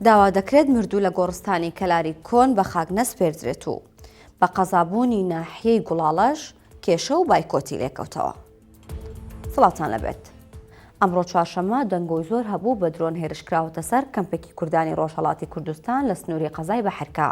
داوا دەکرێت مردوو لە گۆڕستانی کەلاری کۆن بە خاک نەسپێردرێت و بە قەزابوونی ناحیەی گوڵاڵەش کێشە و بایکۆتی لێکەوتەوە. سڵاوتان لەبێت. ئەمڕۆ چوارشەممە دەنگۆی زۆر هەبوو بە درۆن هێرش کراوەتە سەر کەمپێکی کوردانی ڕۆژهەڵاتی کوردستان لە سنووری قەزای بەحرکە،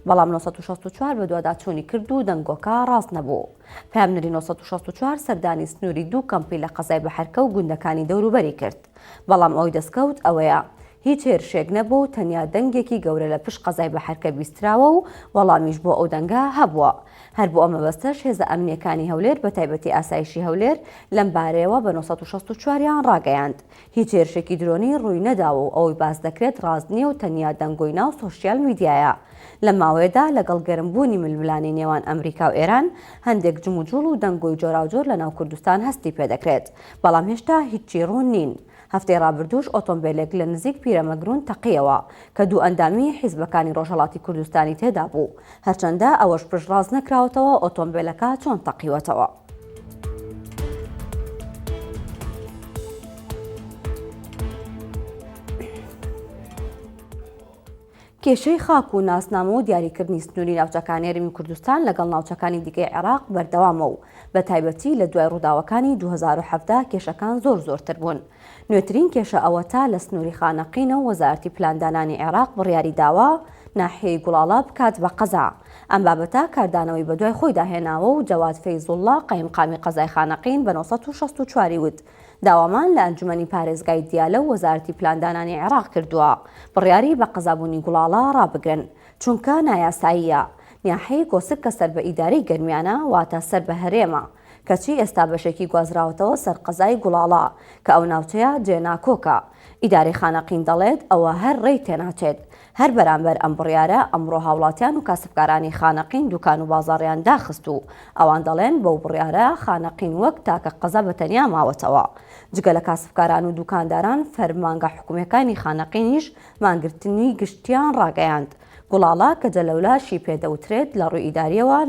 بەڵام 964 بەدواداچوونی کرد و دەنگۆکە ڕاست نەبوو. پەیامنێری 964 سەردانی سنووری دوو کەمپی لە قەزای بەحرکە و گوندەکانی دەوروبەری کرد. بەڵام ئەوەی دەستکەوت ئەوەیە هیچ هێرشێک نەبووە و تەنیا دەنگێکی گەورە لە پشت قەزای بەحرکە بیستراوە و وەڵامیش بۆ ئەو دەنگە هەبووە. هەر بۆ ئەم مەبەستەش هێزە ئەمنییەکانی هەولێر بەتایبەتی ئاسایشی هەولێر لەم بارەیەوە بە 964 یان ڕاگەیاند هیچ هێرشێکی درۆنی ڕووی نەداوە و ئەوەی باس دەکرێت ڕاست نییە و تەنیا دەنگۆی ناو سۆشیال میدیایە. لەم ماوەیەدا لەگەڵ گەرمبوونی ململانێی نێوان ئەمریکا و ئێران هەندێک جموجوڵ و دەنگۆی جۆراوجۆر لەناو کوردستان هەستی پێدەکرێت بەڵام هێشتا هیچی ڕوون نین. هەفتەی ڕابردووش ئۆتۆمبێلێک لە نزیک پیرەمەگرون تەقییەوە کە دوو ئەندامی حیزبەکانی ڕۆژهەڵاتی کوردستانی تێدا بوو، هەرچەندە ئەوەش پشتڕاست نەکراوەتەوە ئۆتۆمبێلەکە چۆن تەقیوەتەوە. کێشەی خاک و ناسنامە و دیاریکردنی سنووری ناوچەکانی هەرێمی کوردستان لەگەڵ ناوچەکانی دیکەی عێراق بەردەوامە و بە تایبەتی لە دوای ڕووداوەکانی 2017 کێشەکان زۆر زۆرتر بوون. نوێترین کێشە ئەوەتا لە سنووری خانەقینە و وەزارەتی پلاندانانی عێراق بڕیاری داوە ناحیەی گوڵاڵە بکات بە قەزا. ئەم بابەتە کاردانەوەی بەدوای خۆیدا هێناوە و جەواد فەیزوڵڵا قایمقامی قەزای خانەقین بە 964 ی وت داوامان لە ئەنجومەنی پارێزگای دیالە و وەزارەتی پلاندانانی عێراق کردووە بڕیاری بە قەزابوونی گوڵاڵە ڕابگرن، چونکە نایاساییە. ناحیەی کۆسک کە سەر بە ئیدارەی گەرمیانە، واتە سەر بە هەرێمە، کەچی ئێستا بەشێکی گوازراوەتەوە سەر قەزای گوڵاڵە، کە ئەو ناوچەیە جێ ناکۆکە. ئیدارەی خانەقین دەڵێت ئەوە هەر ڕێی تێناچێت. هەر بەرامبەر ئەم بڕیارە، ئەمڕۆ هاوڵاتیان و کاسبکارانی خانەقین دوکان و بازاڕیان داخست و ئەوان دەڵێن بەو بڕیارە خانەقین وەک تاکە قەزا بە تەنیا ماوەتەوە. جگە لە کاسبکاران و دوکانداران، فەرمانگە حکومییەکانی خانەقینیش مانگرتنی گشتیان ڕاگەیاند. گوڵاڵە کە جەلەولا شی پێ دەوترێت لە ڕووی ئیدارییەوە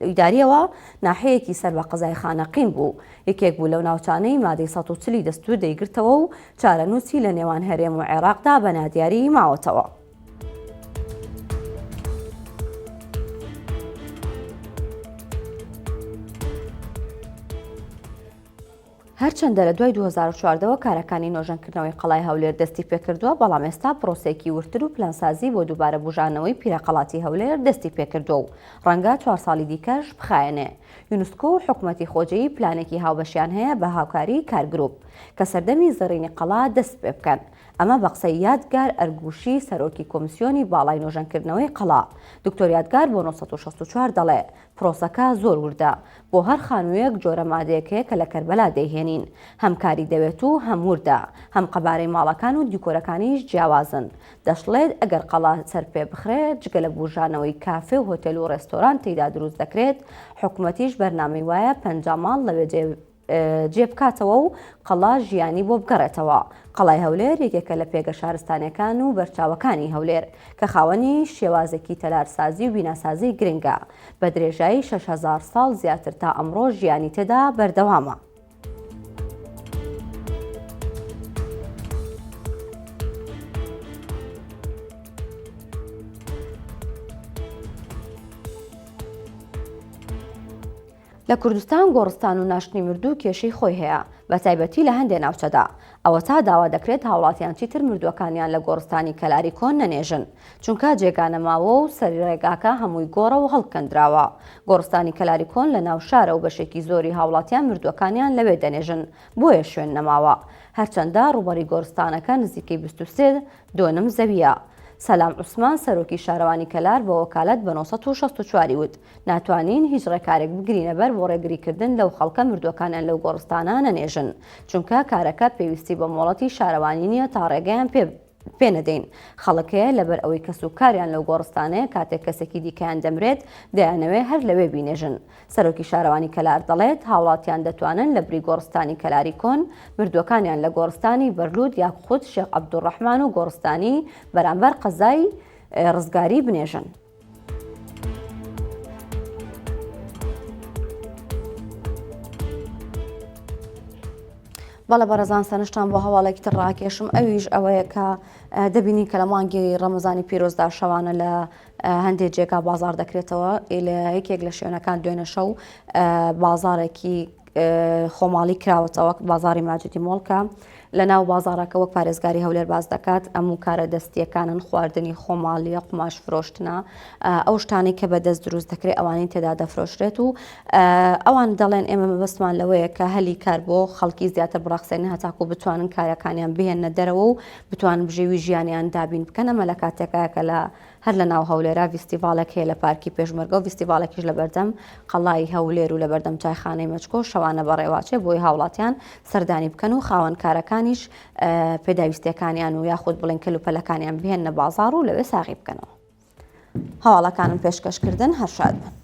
ئیدارییەوە ناحیەیەکی سەر بە قەزای خانەقین بوو، یەکێک بوو لەو ناوچانەی مادەی 140 ی دەستوور دەیگرتەوە و چارەنووسی لە نێوان هەرێم و عێراقدا بە نادیاری ماوەتەوە. هەرچەندە لە دوای 2014 وە کارەکانی نۆژەنکردنەوەی قەڵای هەولێر دەستی پێکردووە، بەڵام ئێستا پرۆسەیەکی وردتر و پلانسازی بۆ دووبارە بوژانەوەی پیرەقەڵاتی هەولێر دەستی پێکردووە و ڕەنگە چوار ساڵی دیکەش بخایەنێ. یونسکۆ و حکومەتی خۆجێیی پلانێکی هاوبەشیان هەیە بە هاوکاری کارگروپ کە سەردەمی زێڕینی قەڵا دەست پێبکەن. ئەمە بە قسەی یادگار ئەرگوشی سەرۆکی کۆمسیۆنی باڵای نۆژەنکردنەوەی قەڵا. دکتۆر یادگار بۆ 964 دەڵێ، پرۆسەکە زۆر وردە، بۆ هەر خانوویەک جۆرە مادەیەک هەیە کە لە کەربەلا دەیهێنین، هەم کاری دەوێت و هەم وردە، هەم قەبارەی ماڵەکان و دیکۆرەکانیش جیاوازن. دەشڵێت، ئەگەر قەڵا سەرپێ بخرێت، جگە لە بوژانەوەی کافێ و هۆتێل و رێستۆرانت تێیدا دروست دەکرێت، حکومەتیش بەرنامەی وایە 50 ماڵ لەوێ جێ بکاتەوە و قەڵا ژیانی بۆ بگەڕێتەوە. قەڵای هەولێر یەکێکە لە پێگە شارستانیەکان و بەرچاوەکانی هەولێر، کە خاوەنی شێوازێکی تەلارسازی و بیناسازی گرنگە، بە درێژایی 6000 ساڵ زیاتر تا ئەمڕۆ ژیانی تێدا بەردەوامە. لە کوردستان گۆڕستان و ناشتنی مردوو کێشەی خۆی هەیە، بەتایبەتی لە هەندێ ناوچەدا. ئەوەتا داوا دەکرێت هاوڵاتیان چیتر مردووەکانیان لە گۆڕستانی کەلاری کۆن نەنێژن، چونکە جێگا نەماوە و سەری ڕێگاکە هەمووی گۆڕە و هەڵکەندراوە. گۆڕستانی کەلاری کۆن لە ناو شارە و بەشێکی زۆری هاوڵاتیان مردووەکانیان لەوێ دەنێژن، بۆیە شوێن نەماوە. هەرچەندە ڕووبەری گۆڕستانەکە نزیکەی 23 دۆنم زەوییە. سەلام عوسمان، سەرۆکی شارەوانی کەلار بە وەکالەت بە 964 ی وت، ناتوانین هیچ ڕێکارێک بگرینە بەر بۆ ڕێگریکردن لەو خەڵکە مردووەکانیان لەو گۆڕستانە نەنێژن، چونکە کارەکە پێویستی بە مۆڵەتی شارەوانی نییە تا ڕێگەیان پێ پێ نەدەین. خەڵک هەیە لەبەر ئەوەی کەسوکاریان لەو گۆڕستانەیە کاتێک کەسێکی دیکەیان دەمرێت دەیانەوێ هەر لەوێ بینێژن. سەرۆکی شارەوانی کەلار دەڵێت، هاوڵاتیان دەتوانن لە بری گۆڕستانی کەلاری کۆن مردووەکانیان لە گۆڕستانی بەرلوت یاخود شێخ عەبدولڕەحمان و گۆڕستانی بەرامبەر قەزای ڕزگاری بنێژن. بەڵێ بەڕێزان سەرنجتان بۆ هەواڵێکی تر ڕاکێشم ئەویش ئەوەیە کە دەبینین کە لە مانگی ڕەمەزانی پیرۆزدا شەوانە لە هەندێک جێگا بازار دەکرێتەوە لە یەکێک لە شوێنەکان دوێنە شەو بازارێکی خۆماڵی کراوەتەوە بازاری ماجدی مۆڵکە لە ناو بازارەکە وەک پارێزگاری هەولێر باس دەکات ئەم و کارە دەستیەکانن خواردنی خۆماڵیە قوماش فرۆشتنە ئەو شتانەی کە بە دەست دروست دەکرێت ئەوانەی تێدا دەفرۆشرێت و ئەوان دەڵێن ئێمە مەبەستمان لەوەیە کە هەلی کار بۆ خەڵکی زیاتر بڕەخسێنن هەتاکو بتوانن کارەکانیان بهێننە دەرەوە و بتوانن بژێوی ژیانیان دابین بکەن ئەمە لە کاتێکایە کە لە هەر لە ناو هەولێرا ڤیستیڤاڵێک هەیە لە پارکی پێشمەرگە و ڤیستیڤاڵێکیش لە بەردەم قەڵای هەولێر و لە بەردەم چایخانەی مەچکۆ شەوانە بەڕێواچێ بۆی هاوڵاتیان سەردانی بکەن و خاوەن کارەکانیش پێداویستیەکانیان و یاخود بڵێن کەلوپەلەکانیان بهێننە بازاڕ و لەوێ ساغی بکەنەوە. هەواڵەکانم پێشکەش کردن هەر شاد بن.